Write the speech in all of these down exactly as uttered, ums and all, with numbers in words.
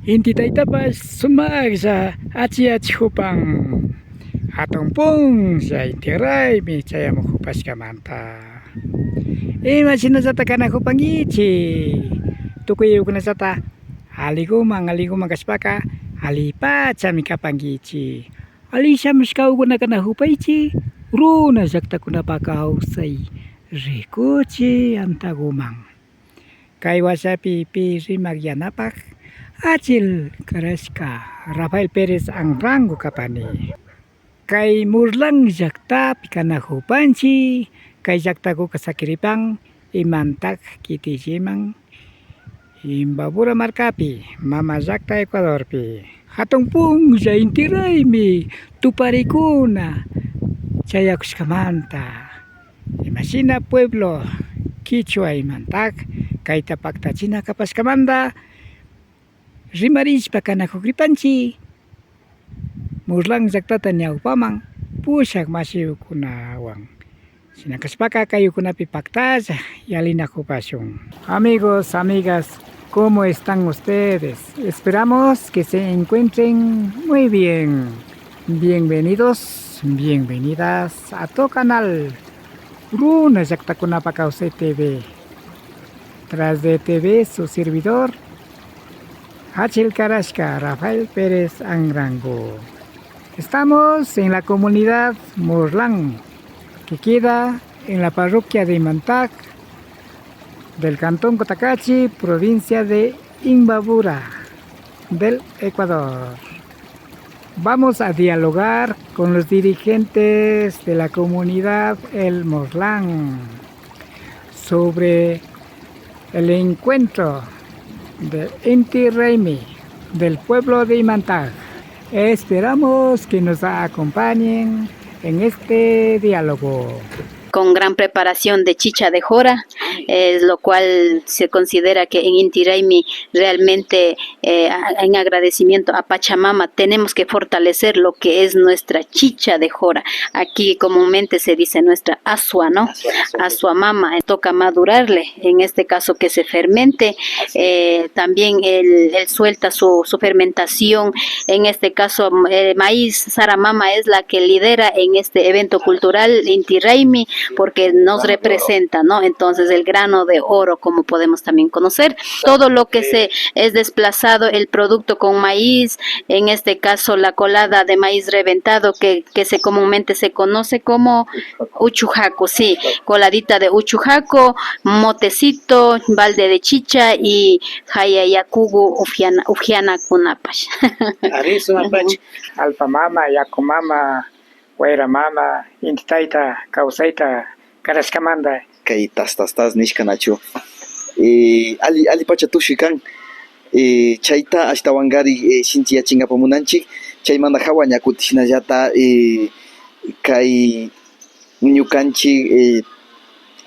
Inti taytapash sumaklla achi achi jupan. Jatun punlla inti raymi chayamujupashkamanta. Imashinallata kanajupankichik. Tukuykunallata aliguman, aliguman kashpaka, alipachami kapankichik. Ali shamushkakuna kanajupaychik, runa llaktakunapa kawsay rikuchi antaguman. Kay washapi pi rimak yanapak, achil karashka Rafael Pérez Anrango kapani. Kay Murlan llaktapi kanajupanchik, kay llaktakuka sakiripan Imantak kitilliman, Imbabura markapi, mama llakta Ecuadorpi. Jatun punlla inti raymi tuparikuna chayakushkamanta, imashina pueblo kichwa Imantak kayta paktachina kapashkamanta, rimarishpa kanajukripanchik Murlan llaktata ñawpaman pushak mashikunawan. Shina kashpaka kaykunapi paktalla yalinajupashun. Amigos, amigas, ¿cómo están ustedes? Esperamos que se encuentren muy bien. Bienvenidos, bienvenidas a tu canal Runa Llaktakunapa Kawsay T V. Tras de T V, su servidor, Achil Karashka Rafael Pérez Anrango. Estamos en la comunidad Morlán, que queda en la parroquia de Imantac, del cantón Cotacachi, provincia de Imbabura, del Ecuador. Vamos a dialogar con los dirigentes de la comunidad El Morlán sobre el encuentro de Inti Raymi del pueblo de Imantac. Esperamos que nos acompañen en este diálogo. Con gran preparación de chicha de jora, es lo cual se considera que en Inti Raymi realmente, eh, a-, en agradecimiento a Pachamama tenemos que fortalecer lo que es nuestra chicha de jora. Aquí comúnmente se dice nuestra asua, ¿no? Asua, asua, sí. Asua mama, eh, toca madurarle, en este caso que se fermente, eh, también él, él suelta su, su fermentación. En este caso, mm, eh, maíz, Sara Mama es la que lidera en este evento cultural Inti Raymi, porque nos representa, ¿no? Entonces, el grano de oro, como podemos también conocer, todo lo que se es desplazado, el producto con maíz, en este caso la colada de maíz reventado que, que se comúnmente se conoce como uchujaco, sí, coladita de uchujaco, motecito, balde de chicha y jaya yakugu ufiana, ufianakunapash. Ari, sumakpacha. Allpa mama, yaku mama, wayra mama, inti tayta kawsayta karashkamanta. Kay tas, tas, tas nishka nachu. Eh, alli, allipacha tushuy kan. Eh, chayta ashtawankari, eh, shinchiyachinkapak munanchik. Chaymanta jawa ña kutin shinallata, eh, kay ñukanchik, eh,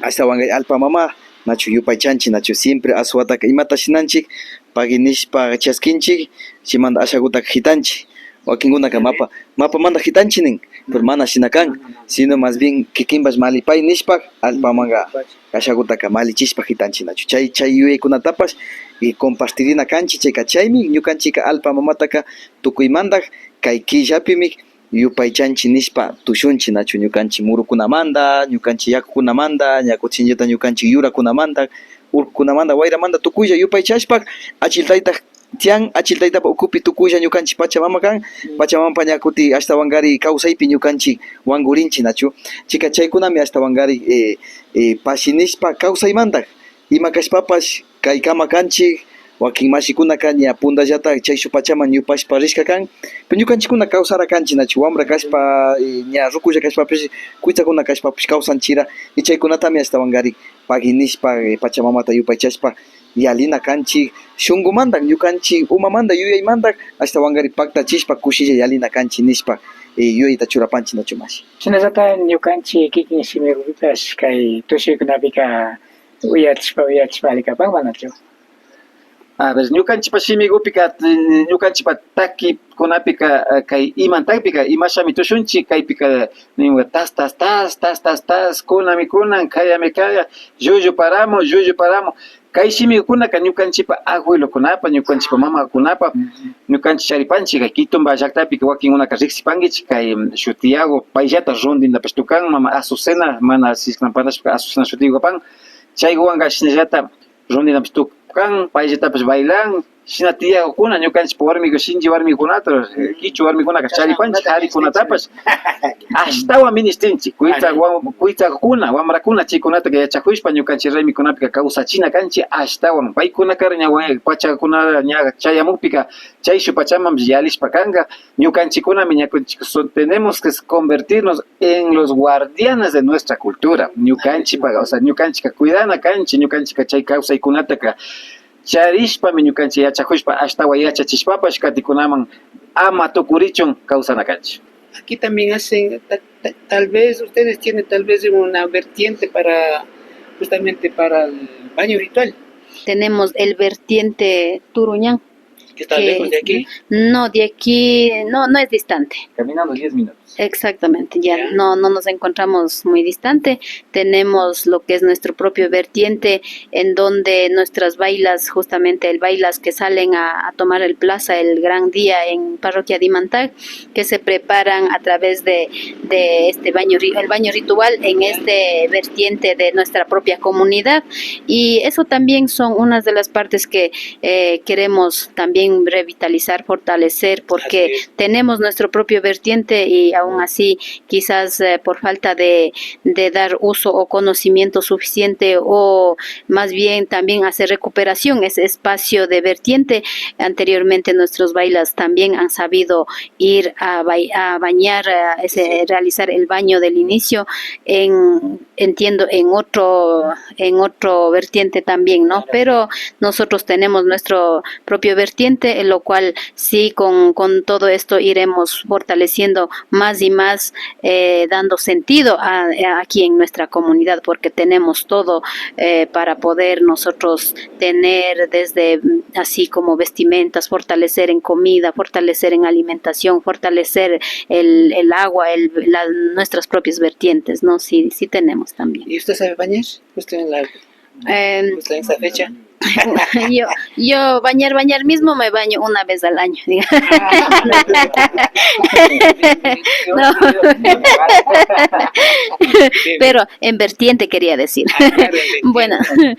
ashtawankari allpa mama nachu yupaychanchik, nachu siempre aswataka imata shinanchik, pagui nishpa chaskinchik, chaymanta ashakutaka jitanchik. Wakinkunaka mapa, mapamanta jitanchik nin, pero mana shina kan, sino más bien kikinpash malipay nishpa allpamanka ashakutaka malichishpa jitanchik nachu. Chay, chay yuyaykunatapash, eh, compartirina kanchik, chayka chaymi ñukanchikka allpa mamataka tukuymanta kay killapimi yupaychanchik nishpa tushunchik nachu, ñukanchik murukunamanta, ñukanchik yakukunamanta, ña kutinllata ñukanchik yurakunamanta, urkukunamanta, wayramanta tukuylla yupaychashpa, achil tayta tiyan, achil taytapa ukupi tukuylla ñukanchik pachamama kan, pachamamapa ña kutin ashtawankari kawsaypi ñukanchik wankurinchik nachu. Chayka chaykunami ashtawankari, eh, eh, pashi nishpa kawsaymanta. Ima kashpapash kaykama kanchik, wakin mashikunaka ña puntallata chayshuk pachaman ñupashpa rishka kan, pero ñukanchikkuna kawsara kanchik nachu, wambra kashpa, eh, ña rukulla kashpapish, kuytsakuna kashpapish kawsanchira, y chaykunatami ashtawankari pagui nishpa, eh, pachamamata yupaychashpa yalina kanchik, shunkumanta, ñukanchik umamanta, yuyaymanta ashtawankari paktachishpa kushilla yalina kanchik nishpa, eh, yuyayta churapanchik nachu mashi. Shinallata ñukanchik kikin shimikupipash kay tushuykunapika uyachishpa, uyachishpa alli kapan, manachu? A ver, ñukanchikpa shimikupika, ñukanchikpa takikunapika, eh, kay Imantakpika imashami tushunchik, kaypika ninmi tas, tas, tas, tas, tas, tas, kunami kunan, kayami kaya, llullu paramun, llullu paramun. Kay shimikunaka ñukanchikpa abuelokunapa, ñukanchikpa mamakunapa, ñukanchik charipanchik. Kay Quitumba llaktapika wakinkunaka riksipankichik, kay, mm, shutiyaku, payllata rondinapash tukan, mama Azucena, mana sisnan pantashpaka Azucena shutiku kapan. Chaykuwanka shinallata rondinapash tukan, payllatapash bailan. Shina tiyakukuna, ñukanchikpa warmiku, shinchi warmikunata, eh, kichwa warmikunaka charipanchik, karikunatapash ashtawan minishtinchik. Kuytsa, wa-, kuytsakuna, wamrakuna, chaykunataka yachakushpa ñukanchik raymikunapika kawsachina kanchik ashtawan. Paykunakara ña wa-, pachakuna ña chayamukpika, chayshuk pachamanpash yalishpa kanka. Ñukanchikkunami ña kunchik, so-, tenemos que convertirnos en los guardianes de nuestra cultura. Ñukanchikpa, o sea, ñukanchikka cuidana kanchik, ñukanchikka chay kawsaykunataka charishpami, ñukanchik yachakushpa, ashtawan yachachishpapash katikunaman ama tukurichun kawsana kanchik. Aquí también hacen, ta-, ta-, tal vez ustedes tienen tal vez una vertiente para, justamente para el baño ritual. Tenemos el vertiente Turuñán. Que está lejos de aquí. No, de aquí, no, no es distante. Caminando diez minutos. Exactamente, ya. Ya. No, no nos encontramos muy distante. Tenemos lo que es nuestro propio vertiente, en donde nuestras bailas, justamente el bailas que salen a, a tomar el plaza el gran día en Parroquia Dimantag, que se preparan a través de, de este baño, ri-, el baño ritual en este vertiente de nuestra propia comunidad. Y eso también son unas de las partes que eh, queremos también revitalizar, fortalecer, porque tenemos nuestro propio vertiente y aún así quizás, eh, por falta de, de dar uso o conocimiento suficiente o más bien también hacer recuperación ese espacio de vertiente. Anteriormente nuestros bailas también han sabido ir a bai-, a bañar, a ese, realizar el baño del inicio en, entiendo, en otro, en otro vertiente también, ¿no? Pero nosotros tenemos nuestro propio vertiente, en lo cual sí, con, con todo esto iremos fortaleciendo más y más, eh, dando sentido a, a aquí en nuestra comunidad, porque tenemos todo, eh, para poder nosotros tener desde, mm, así como vestimentas, fortalecer en comida, fortalecer en alimentación, fortalecer el, el agua, el, la, nuestras propias vertientes, ¿no? Sí, sí tenemos también. ¿Y usted sabe bañar? Justo en la, em, justo en esa fecha. Yo, yo bañar, bañar mismo me baño una vez al año, diga. No. Pero en vertiente quería decir. Ah, claro, en vertiente. Bueno.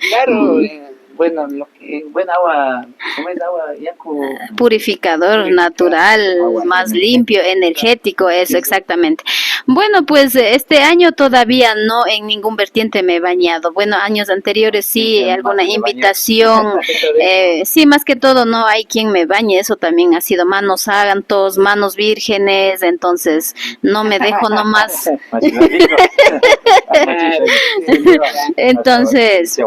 Claro, eh, bueno, lo que, buen agua, ¿cómo es? Agua, yaku. Purificador natural, agua más limpio, energético, eso, exactamente. Bueno, pues, eh, este año todavía no en ningún vertiente me he bañado. Bueno, años anteriores sí, alguna invitación, eh, sí, más que todo no hay quien me bañe, eso también ha sido manos santos, manos vírgenes, entonces no me dejo nomás. Entonces,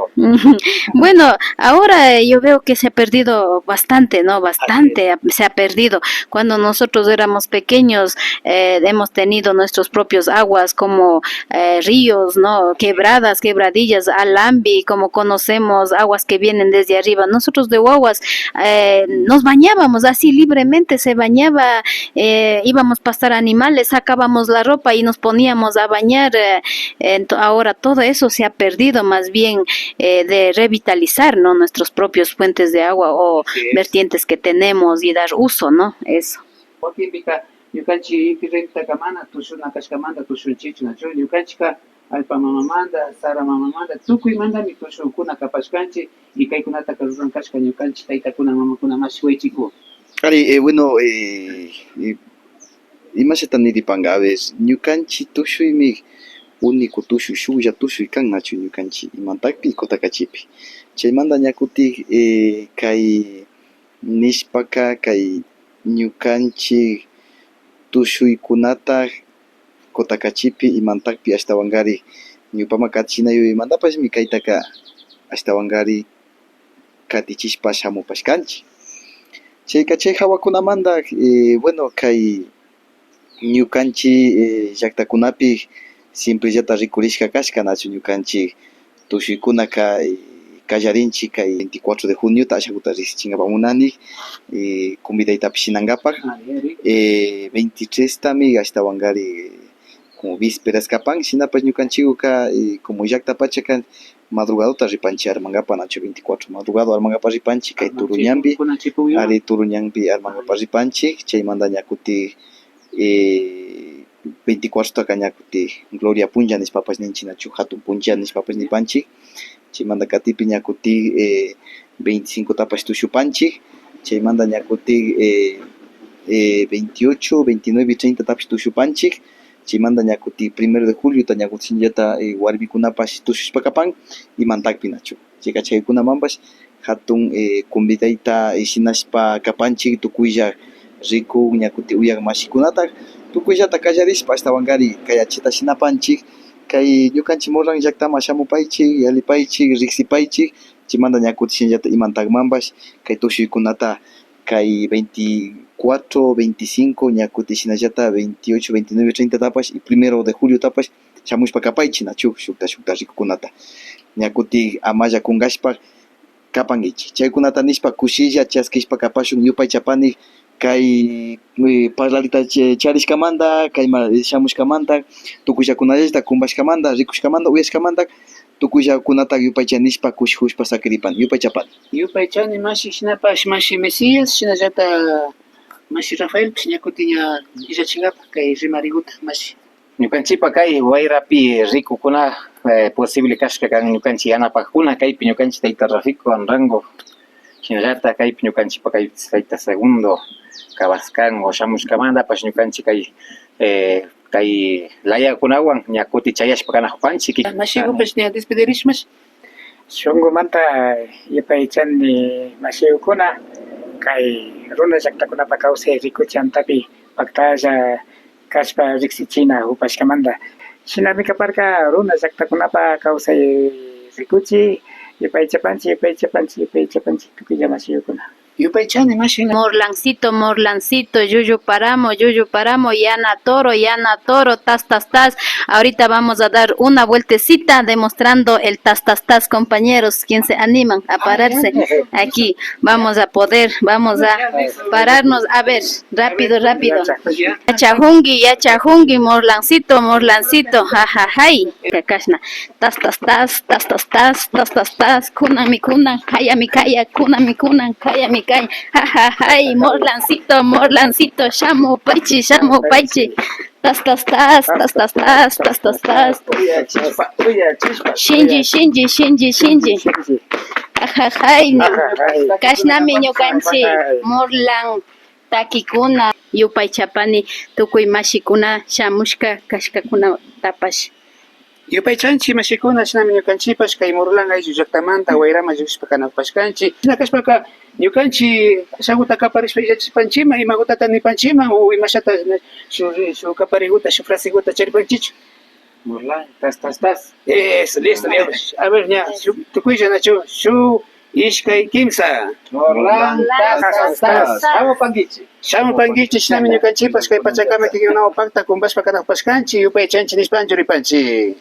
bueno, ahora, eh, yo veo que se ha perdido bastante, ¿no? Bastante ha-, se ha perdido. Cuando nosotros éramos pequeños, eh, hemos tenido nuestros propios aguas como, eh, ríos, ¿no? Quebradas, quebradillas, alambi, como conocemos, aguas que vienen desde arriba. Nosotros de guaguas, eh, nos bañábamos así libremente, se bañaba, eh, íbamos a pastar animales, sacábamos la ropa y nos poníamos a bañar. Eh, ento-, ahora todo eso se ha perdido, más bien, eh, de revitalizar, ¿no? Nuestros propios fuentes de agua o vertientes que tenemos y dar uso, ¿no? Eso. Wakinpika ñukanchik inti rentaka mana tushuna kashkamanta tushunchikchu, nachu? Ñukanchikka allpa mamamanta, sara mamamanta, tukuymantami tushunkuna kapashkanchik, y kaykunataka ruran kashka ñukanchik taytakuna mamakuna mashi waychiku. Ari, eh, bueno, eh, eh, imashata niripanka, a ver, ñukanchik tushuymi único tushuy, shuklla tushuy kan, nachu? Ñukanchik Imantakpi y Cotacachipi. Chaymanta ña kutin, eh, kay nishpaka, kay ñukanchik tushuykunata Cotacachipi, Imantakpi ashtawankari ñawpaman katichina yuyaymantapashmi kaytaka ashtawankari katichishpa shamupashkanchik. Chayka chay hawakunamanta, eh, bueno, kay ñukanchik, eh, llaktakunapi siemprellata rikurishka kashka, nachu? Ñukanchik tushuykunaka, eh, kallarinchik kay veinticuatro de juniota ashakuta riksichinkapak munani, eh, convidaytapish shinankapak, eh, veintitrestami ashtawankari, eh, como vísperas kapan, shinapash ñukanchikuka, eh, como llakta pacha kan, madrugadota ripanchik armankapa, nachu, veinticuatro madrugado armankapa ripanchik kay turu ñanpi, ari, turu ñanpi armankapa ripanchik, chaymanta ña kutin, eh, veinticuatrotaka ña kutin Gloria punlla nishpapash ninchik, nachu, hatun punlla nishpapash nipanchik. Chaymanta katipi ña kutin, eh, veinticincotapash tushupanchik. Chaymanta ña kutin, eh, eh, veintiocho, veintinueve, treinta tapash tushupanchik. Chaymanta ña kutin primero de juliota ña kutin shinallata, eh, warmikunapash tushushpa kapan, imantakpi, nachu. Chayka chaykunamanpash hatun, eh, convidayta, eh, shinashpa kapanchik, tukuylla rikuk ña kutin uyak mashikunata, tukuyllata kallarishpa ashtawankari kayachita shinapanchik. Kay ñukanchik Morlán llaktaman shamupaychik, yalipaychik, riksipaychik, chaymanta ña kutin shinallata imantakmanpash kay tushuykunata, kay veinticuatro, veinticinco, ña kutin shinallata veintiocho, veintinueve, treintatapash y primero de juliotapash shamushpa kapaychik, nachu, shukta, shukta rikukkunata. Ña kutin amalla kunkashpa kapankichik. Chaykunata nishpa kushilla chaskishpa kapashun, yupaychapani kay, eh, parlalita ch-, charishkamanta, kayma, eh, shamushkamanta, tukuyllakunallata kumpashkamanta, rikushkamanta, uyashkamanta, tukuyllakunata yupaychanishpa, kushikushpa sakiripan, yupaychapani. Yupaychani mashi, shinapash mashi Mesías, shinallata mashi Rafaelpash ña kutin ña illachinkapak kay rimarikuta, mashi. Ñukanchikpa kay wayrapi rikukuna, eh, posible kashka kan ñukanchik yanapakkuna, kaypi ñukanchik tayta Rafico Anrango, shinallata kaypi ñukanchikpa kay tayta Segundo Cabascango shamushkamantapash ñukanchik kay, eh, kay layakunawan ña kutin chayashpa kanakupanchik. Mashikupash ña despedirish mashi. Shunkumanta yupaychani mashikuna, kay runa llaktakunapa kawsay rikuchantapi paktalla kashpa riksichina upashkamanta. Shinami kaparka runa llaktakunapa kawsay rikuchi, yupaychapanchik, yupaychapanchik, yupaychapanchik tukuylla mashikuna. Yupaychani mashi. Morlancito, Morlancito, llullu paramo, llullu paramo, yana toro, yana toro, tas, tas, tas. Ahorita vamos a dar una vueltecita demostrando el tas, tas, tas, compañeros. ¿Quién se animan a pararse? Aquí vamos a poder, vamos a pararnos. A ver, rápido, rápido. Yachajunki, yachajunki, Morlancito, Morlancito, jajajay. Kakashna. Tas, tas, tas, tas, tas, tas, tas, tas, tas, kunanmi kunan, kayami kaya, kunanmi kunan, kayami kaya. Jajajay, Morlancito, Morlancito, shamupaychik, shamupaychik. Tas, tas, tas, tas, tas, tas, tas, tas, tas. Uyachishpa, uyachishpa, shinchi, uyachishpa. Shinchi, shinchi, shinchi. Shinchi. Jajajay, nin. Jajajay. Kashnami ñukanchik, jajajay, Morlan takikuna. Yupaychapani tukuy mashikuna shamushka kashkakunatapash. Yupaychanchik mashikuna, shinami ñukanchikpash kay Morlan ayllu llaktamanta wayraman llukshishpa kanakupashkanchik. Shina kashpaka ñukanchik ashaguta kaparishpa illachispanchikman, imagutata nipanchikman o imashata shuk, shuk kapariguta, shuk fraseguta charipanchikchu. Morlan, tas, tas, tas. Eso, listo, digamos. A ver, ña, shuk, tukuylla nachu, shuk, ishkay, kimsa. Morlan, tas, tas, tas. Shamupankichik. Shamupankichik, shinami ñukanchikpash kay pachakama kikinkunawan pakta kumpashpa kanakupashkanchik, yupaychanchik nishpa anchuripanchik.